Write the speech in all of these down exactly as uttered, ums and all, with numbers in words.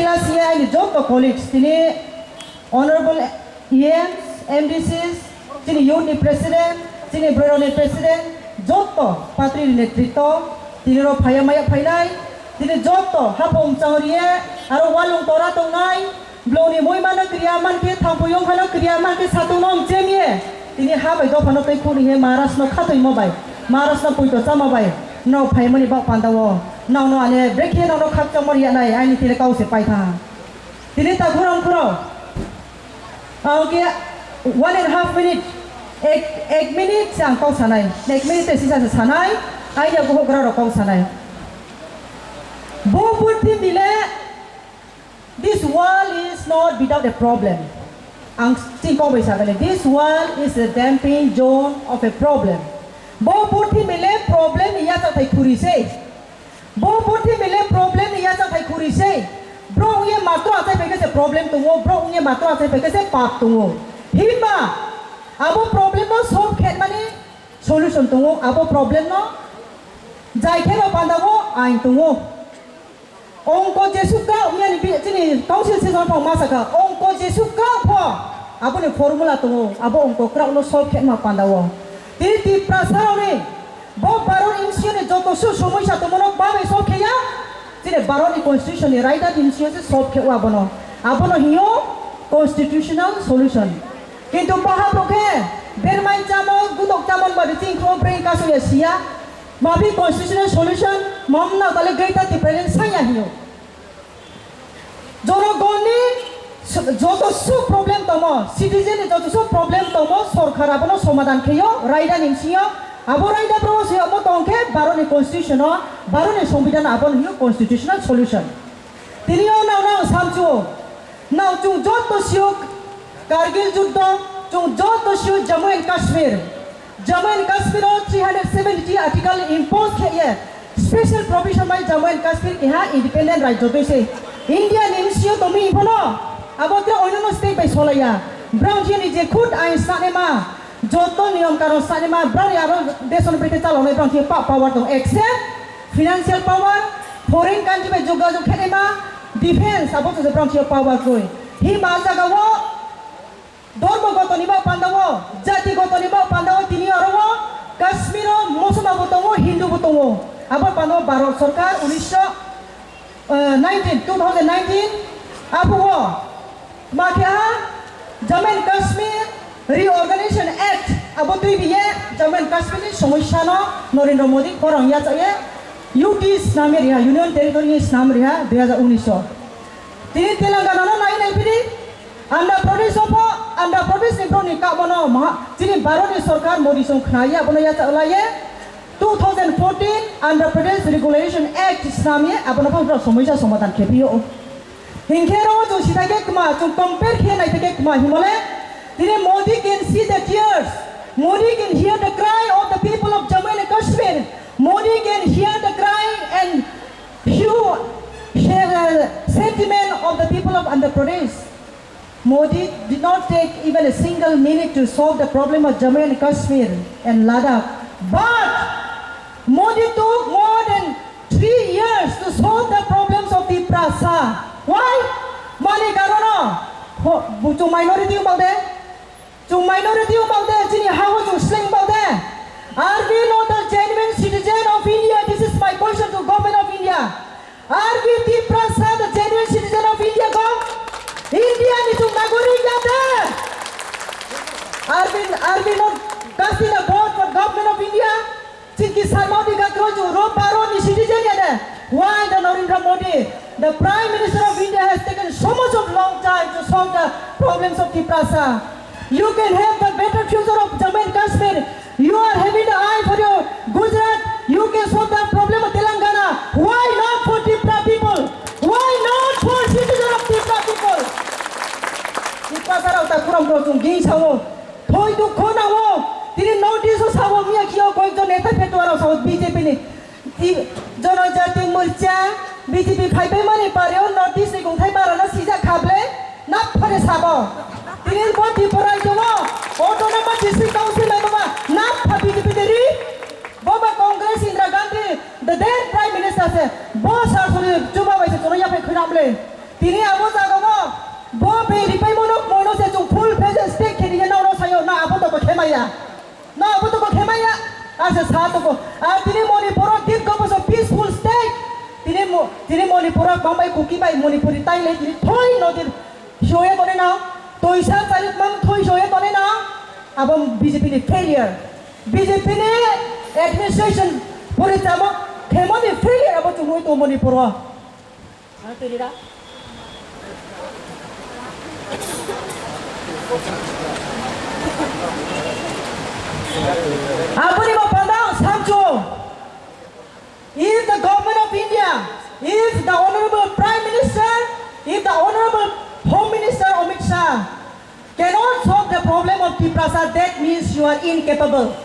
Class ye aini joto colleagues, tini Honorable E Ms, M D Cs, chini youth ni president, chini borok ni president, joto patri ni netritwo, tini rok phaiya maya phainai, tini joto haphung changriye, aro walung tora tongnai, blong ni mui mano kriya mankhe, thangpui yong phano kriya mankhe, satung no chemye, tini ha bai dophano tei khuni he Maharaj no khatoi mo bai, Maharaj no puito chama bai, no phaimani bak panda o, no no ane brekhe no no khakchangma riya nai, aini tini kau se paitha. Tini ta khurang khurang. Ang khe one and half minute, ek, ek minute se ang kok sanai, ek minute se sisa se sanai, aini buhok rok kok sanai. Bo purthimbi le, this world is not without a problem. Ang chini kok bai sagani, this world is a damping zone of a problem. Bo purthimbi le problem ni yachathai khuri se. Bo purthimbi le problem ni yachathai khuri se. Borok wngya matro achai pai khe se problem tongo, borok wngya matro achai pai khe se pap tongo. Himba abo problem no solve khe mani solution tongo, abo problem no jai khe ba panda o ain tongo. Ongko jesuk kha wngya ni bi-, chini council session phang ma sakha, ongko jesuk kha pho aboni formula tongo, abo ongko kwrak no solve khe ma panda o. Tini Tiprasa rok ni Bo Bharat M C O ni joto su somosya tongmano babai solve kheya, chini Bharat ni constitution ni rider M C O se solve khe abono. Abono hiyo constitutional solution. Kintu bahap rok khe bermai chamon, gutok chamon ba chini khro brain kasu ya siya. Mabi constitutional solution mamna kale greater difference saya hiyo. Jonogonni s-, joto su problem tongo, citizen ni joto su problem tongo, sorkar abono somadan kheyo, raida ni bisingo, abo raida pro se omo tong khe Bharat ni constitution o, Bharat ni songbidhan abono hino constitutional solution. Tini o nang nang samchu, nang chung joto siyok Kargil juddo, chung joto siyok Jammu and Kashmir. Jammu and Kashmir o three hundred seventy article impose khe ye special provision bai Jammu and Kashmir keha independent rajyo twi se. India ni M C O tongwi phano abo tre oinano state bai solaiya. Brang chini je khud ain snanai ma, joto niyom karon snanai ma, brang ni aro desh no brekhe chalonai brang chini pa power tong except financial power, foreign country bai jogajog khenai ma, defense abo to brang chini power twi. Hi ma jaga o Dhormo gotoni ba pandao, jati gotoni ba pandao tini oro o Kashmir o Musulman bo tongo, Hindu bo tongo. Abo pandao Bharat Sarkar unisho, eh, nineteen, two thousand nineteen abo o ma khe ha Jammu and Kashmir Reorganization Act abo twi biye Jammu and Kashmir ni somosya no Narendra Modi khorang yachaye U T snam riha, Union Territory ni snam riha dui hajar unis o. Tini Telangana no nai nai phiri, Andhra Pradesh o pho, Andhra Pradesh ni borok ni kamo no maha, chini Bharat ni sorkar Modi song khna ye abono yacha lai ye, two thousand fourteen Andhra Pradesh Regulation Act snam ye abono pho borok somosya somadan khe phio. Hinkhe ro chung sithai khe kma, chung compare khe nai khe kma himole, tini Modi can see the tears, Modi can hear the cry of the people of Jammu and Kashmir, Modi can hear the cry and Few share the sentiment of the people of Andhra Pradesh. Modi did not take even a single minute to solve the problem of Jammu and Kashmir and Ladakh. But Modi took more than three years to solve the problems of Tiprasa. Why? Mani karono, ho-, buchu minority umang de. Chung minority wng bak de, chini ha o chung sleng bak de. Are we not the genuine citizen of India? This is my question to Government of India. Are we Tiprasa the genuine citizen of India, Gov? India ni chung nagorik ya de? Are we, are we not casting a vote for Government of India? Chini Sarma Odhikar Kroi Chung Rob Baro ni citizen ya de. Why the Narendra Modi, the Prime Minister of India, has taken so much of long time to solve the problems of Tiprasa? You can have the better future of Jammu and Kashmir. You are having the eye for your Gujarat. You can solve the problem of Telangana. Why not for Tipra people? Why not for citizen of Tipra people? Tiprasa rok ta kuram rok chung ging sao. Thoi dukho nango. Tini North East o sabo miya kiyo koyekjon neta phetuarok sao B J P ni. Ti-, Jonojati Morcha B J P phaibai mani pare o North East ni kungthai barano sijak kha ble na phare sabo. Tini bo Tripura rajyo o Autonomous District Council bai baba na pha B J P de ri. Bo ba Congress Indira Gandhi the then Prime Minister se bo sar suri chuba bai se chono yaphai khwna ble. Tini abo jagao bo beri paimano moino se chwng full fledged state khe nini noro sayo na abo toko khemaya. Na abo toko khemaya. Ase sa toko. A tini Manipuro did go so peaceful state. Tini mo-, tini Manipuro bambai Kuki bai Manipuri taile tini thoi no din shoye tone na. Toisa charit mang thoi shoye tone na. Abo B J P ni failure. B J P ni administration porichamo khemoni failure abo chumui to Manipuro. Ano twi rira. Aboni bo panda ang samchu. If the government of India, if the honorable Prime Minister, if the honorable Home Minister Amit Shah cannot solve the problem of Tiprasa, that means you are incapable.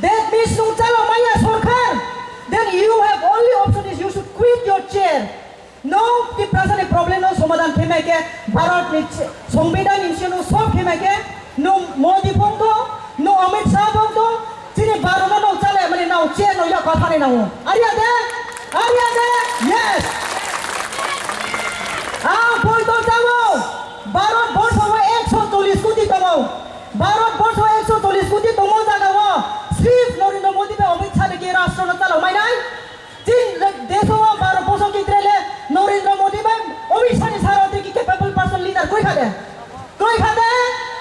That means nung chalo maya sorkar, then you have only option is you should quit your chair. Nwng Tiprasa ni problem no somadhan khe mai khe, Bharat ni ch-, Songbidan ni sino solve khe mai khe, nwng Modi phone to, nwng Amit Shah phone to, chini Bharat no nwng chalai mani nwng chair no yak kha thani nwng. Ariya de? Ariya de? Yes. Ang poito chao. Bharat borsho o ekso chollish koti tongo. Bharat borsho o ekso chollish koti tongmo jaga o srif Narendra Modi bai Amit Shah ni ke rashtra no chalo mai nai? Chin le-, deso o baro bosor kitre le Narendra Modi bai Amit Shah ni sara tiki capable person leader koi khade? Koi khade?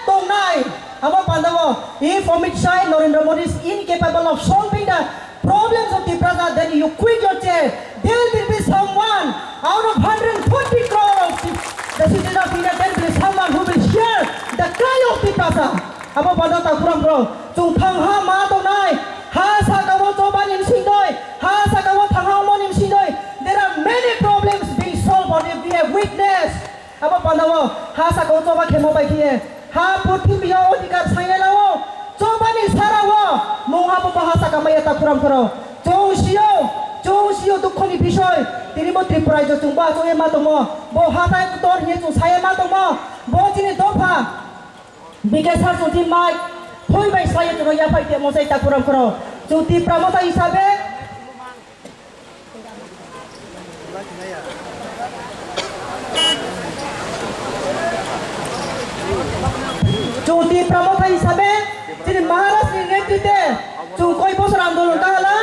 Tongnai. Amo pandao, if Amit Shah and Narendra Modi is incapable of solving the problems of Tiprasa, then you quit your chair. There will be someone out of hundred forty crore of the citizens of India, there will be someone who will share the cry of Tiprasa. Abo banda takhuram bro, chwng thangha ma tongnai, ha saka o choba ni bsing doi, ha saka o thangha omo ni bsing doi. There are many problems being solved already. We have witnessed. Abo banda o ha saka o choba khemo bai khiye, ha purthimbi o odhikar sangya lao, choba ni sara o mung ha bo ha saka maya takhuram khoro. Chwng sio, chwng sio dukho ni bisoi, tini bo Tripura rajyo chwng bo achuk ye ma tongmo, bo ha tai tor hiye chwng saye ma tongmo, bo chini dopha. B K sir chwng thwi mai thwi bai swlaiwi chwngno yaphai temo sai takhuram khoro. Chwng Tipra motha hisabe, chwng Tipra motha hisabe chini Maharaj ni netritwe chwng koi bosor andolon kahala,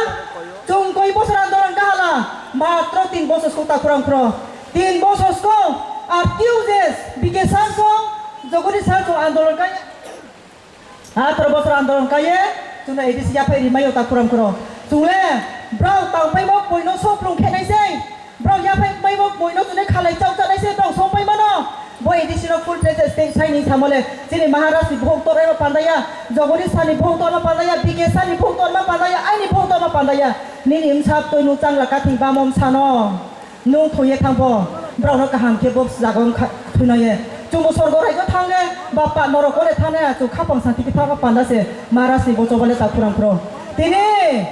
chwng koi bosor andolon kahala, matro tin bosor suk takhuram khoro. Tin bosor suk, ar Tuesdays, B K sir song, Jagadish sir song andolon kaya. Atro bosor andolon kaye, chwngno A D C yaphai rimai o takhuram khoro. Chwngle, brao tangpaimo poino soplung khenai sei. Brao yaphai maimo poino chwngno khalai chao chanai sei, brao songpai mano. Bo A D C no full fledged state sai ni samole, chini Maharaj ni buhok torma pandaya, Jagadish sir ni buhok torma pandaya, B K sir ni buhok torma pandaya, aini buhok torma pandaya. Nini msa twi nung changla kathing bamom sano. Nwng thwiye thangbo, borokno kaham khe bo jaga wng kha thwinaye. Chwngbo sorgo raijao thangkhe, ba pa norok ore thangnaha, chwng khapang santi khe thangkha panda se, Maharaj ni bo chobale takhuram khoro. Tini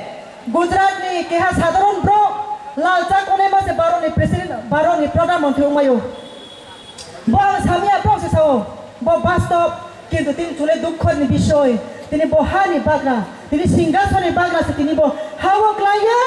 Gujarat ni keha sadharon borok, Lal Cha Konaima se Bharat ni president, Bharat ni pradhan mantri wngmaio. Bo ang samya borok se sao, bo bastob, kintu tini chwle dukho ni bisoy, tini bo ha ni bagra, tini singhason ni bagra se tini bo ha o klaiye,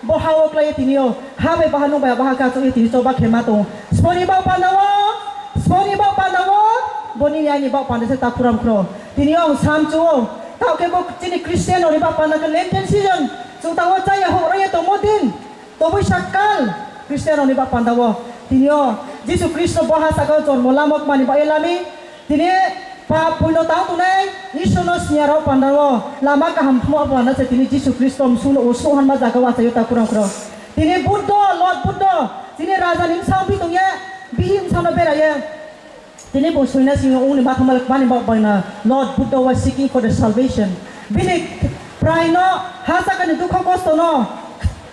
bo ha o klaiye tini o, ha bai baha nung bai baha kachuk ye tini choba khe ma tongo. Soni bak panda o, soni bak panda o, bo nini ani bak panda se takhuram khoro. Tini o ang samchu o, tao khe bo chini Christian rok ni bak panda khe Lenten season, chwng tao chaya hok raya tongmo din. Tobui sakal Christian rokni bak pandao tini o Jisu Khristo bo ha saka o jormo lamok mani bagwi lami tini pap puino tang tongnai Iswrno siniya rok pandao lama kaham thumao panda se tini Jisu Khristo msungno usu hanma jaga o achaio takhuram khoro. Tini Buddho, Lord Buddho, tini raja ni bwsang pi tongye, bihik bwsano beraye. Tini bo soina simi ongni matha malik mani bak baina Lord Buddha was seeking for the salvation. Bini prai no ha saka ni dukha kosto no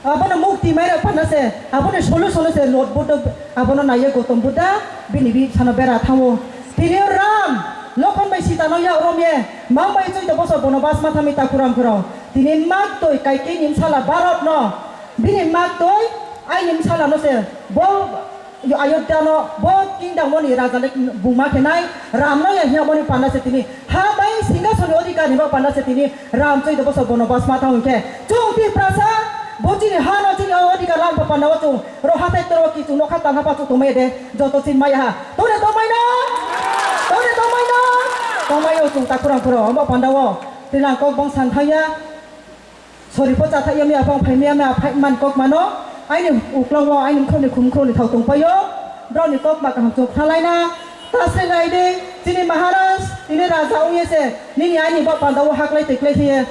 abono mukti mai rok panda se aboni solution se Lord Buddha abono naiye Gautam Buddha bini bihik sano bera thango. Tini Ram Lokhon bai Sita no yak rom ye mang bai chwngda bosor bono bas ma thami takhuram khoro. Tini mak toi Kaikeyi ni bsala Bharat no bini mak toi aini bsala no se bo Ayodhya no bo kingdom moni raja le buma khe nai Ram no ya hiya moni panda se tini ha bai singhason ni odhikar ni bo panda se tini Ram chwngda bosor bono bas ma thang khe chwng Tiprasa Bo chini ha no chini o adhikar lam pa panda o chung ro hatai toro ki chung nokha tang ha pa chung tongmai de joto chin maya ha. Tore tongmai no? Tore tongmai no? Tongmai o chung takhurang khuro omo panda o. Tini ang kok bong san thaya. Sori po cha thaya mi apang phai mi ama phai man kok mano. Aini uklang o aini mkhoni khum mkhoni thau tong payo. Broni kok ma kaham chung khnalai na. Tasre lai de chini Maharaj, chini Raja ong ye se. Nini aini ba panda o haklai teklai thiye.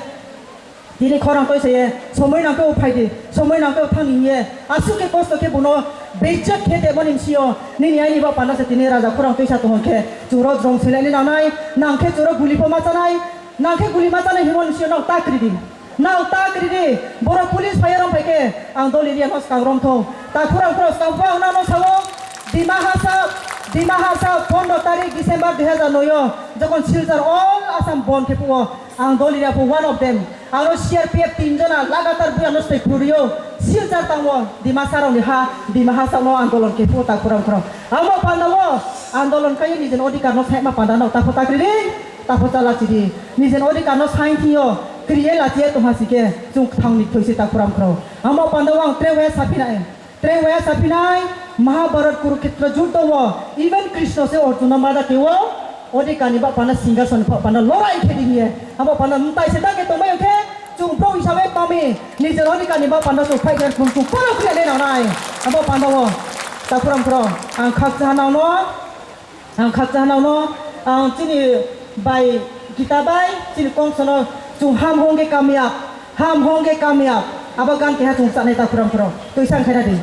Tini khorang toi saye, somoi nangkhe o phaidi, somoi nangkhe o thangni hiye, aswk khe kosto khe bono bejak khe tebmani bisiyo, nini aini ba panda se tini raja khorang toi sa tongkhe, churo jrong silai ni nangnai, nangkhe churo guli pho ma chanai, nangkhe guli ma chanai himon bisiyo nang ta kridi, nang ta kridi, boro police phaiya rong phaikhe, ang dol area no skang rom thong, ta khorang khorang skang pho ang nang no sao, Dima Hasao, Dima Hasao pondro tarik December dui hazar noi o, jokon Silchar all Assam bon khe phuo, ang dol area pho one of them. Aro C R P F tin jona lagatar bui ano stoi phuriyo. Silchar tamo Dimasa rokni ha, Dima Hasao no andolon khe phuo ta khorang khorang. Amo panda o andolon kai nijin odhikar no saima panda no ta pho ta kridi, ta pho chala chidi. Nijin odhikar no sain thiyo, kriye lachiye tongha sike, chung thangni thoisi ta khorang khorang. Amo panda o ang tre waya saphinai. Tre waya saphinai Mahabharat Kurukshetra juddo o even Krishna se Arjuna mada keo odhikani ba pana singhason pha pana lorai khe diye. Abo pana mtai se dake tongbai khe chung pro hisabe pami nijor odhikani ba pana chung fight khe chung chung kono khe le nanai. Abo pana o takuram pro ang khakcha nang no. Ang khakcha hanao no, ang chini bai Gita bai, chini kongsono chung ham hong ge kamyab, ham hong ge kamyab. Abo gan keha chung chanai ta khurang khurang. Twi sang khaina di.